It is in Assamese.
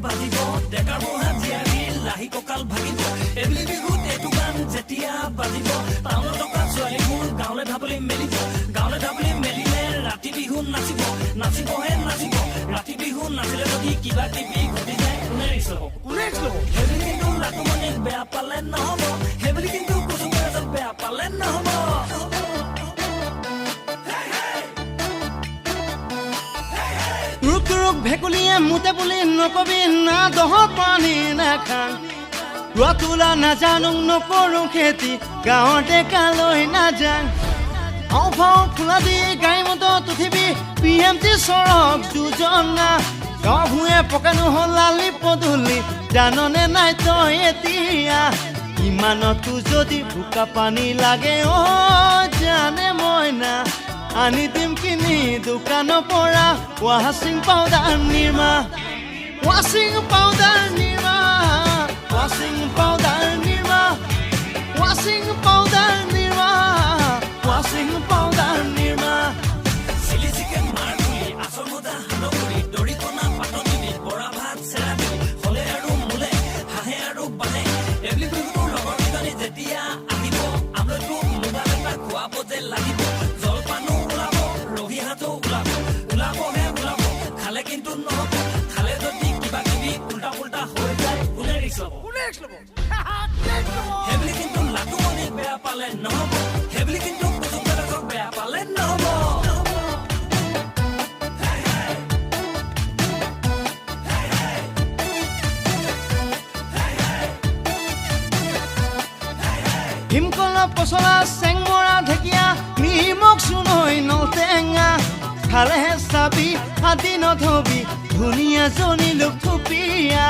বাজিব, ডেকাৰ বুঢ়া জীয়াৰী লাহি কঁকাল ভাগিব। এইবেলি বিহুত এইটো গান যেতিয়া বাজিব, টাউনত থকা ছোৱালীবোৰ গাঁৱলৈ ঢাপলি মেলিব। গাঁৱলৈ ঢাপলি মেলিলে ৰাতি বিহু নাচিব, নাচিবহে নাচিব। ৰাতি বিহু নাচিলে যদি কিবা কিবি ঘটি যায়, কোনে ৰিক্স ল'ব? কোনে ৰিক্স ল'ব? সেইবুলি কিন্তু লাটুমণিক বেয়া পালে নহ'ব। সেইবুলি কিন্তু কুচুম কৈলাসক বেয়া পালে নহ'ব। তুৰুক তুৰুক ভেকুলীয়ে মোতে বুলি নকবি না, দহ পানী নাখাং। ৰোৱা তোলা নাজানো, নকৰো খেতি, গাঁৱৰ ডেকালৈ নাযাং। আও ফাও খোলা দি গাড়ী মটৰত উঠিবি, পি এম টি চৰক যোজনা। গাঁও ভূঞে পকা নহ'লালি পদূলি, জাননে নাই তই এতিয়া? ইমানতো যদি বোকা পানী লাগে, অ জানে মইনা, আনি দিম কিনি দোকানৰ পৰা ৱাশ্বিং পাউডাৰ নিৰ্মা, ৱাশ্বিং পাউডাৰ নিৰ্মা, ৱাশ্বিং পাউডাৰ নিৰ্মা, ৱাশ্বিং পাউডাৰ নিৰ্মা, ৱাশ্বিং পাউডাৰ নিৰ্মা। চিলি চিকেন মাৰগুলি, আচল মজা সান্দহগুৰি, দৰিকণা পাতত দিবি, বৰা ভাত চেৰা দিবি, হলে আৰু মোলে হাঁহে আৰু বাঁহে। এইবেলি বিহুটোৰ লগৰ কেইজনী যেতিয়া আহিব, আমলখিটো মোবাইল এটা খুৱাব যে লাগিব। জলপানো ওলাব, ৰহি হাতো ওলাব, ওলাবহে ওলাব। খালে কিন্তু নহ'ব। খালে যদি কিবা কিবি উল্টা পুল্টা হৈ যায়, কোনে ৰিক্স ল'ব? কোনে ৰিক্স ল'ব? সেইবুলি কিন্তু লাটুমণিক বেয়া পালে নহ'ব। সেইবুলি কিন্তু কুচুম কৈলাসক বেয়া পালে নহ'ব। Hey, hey! Hey, hey! Hey, hey! Hey, hey! ভীমকলৰ পচলা, চেংমৰা ঢেকীয়া, নিমখ চূণৈ নলটেঙা, খালেহে চাবি আদি নধবি ধুনীয়া জনী লোক থুপীয়া।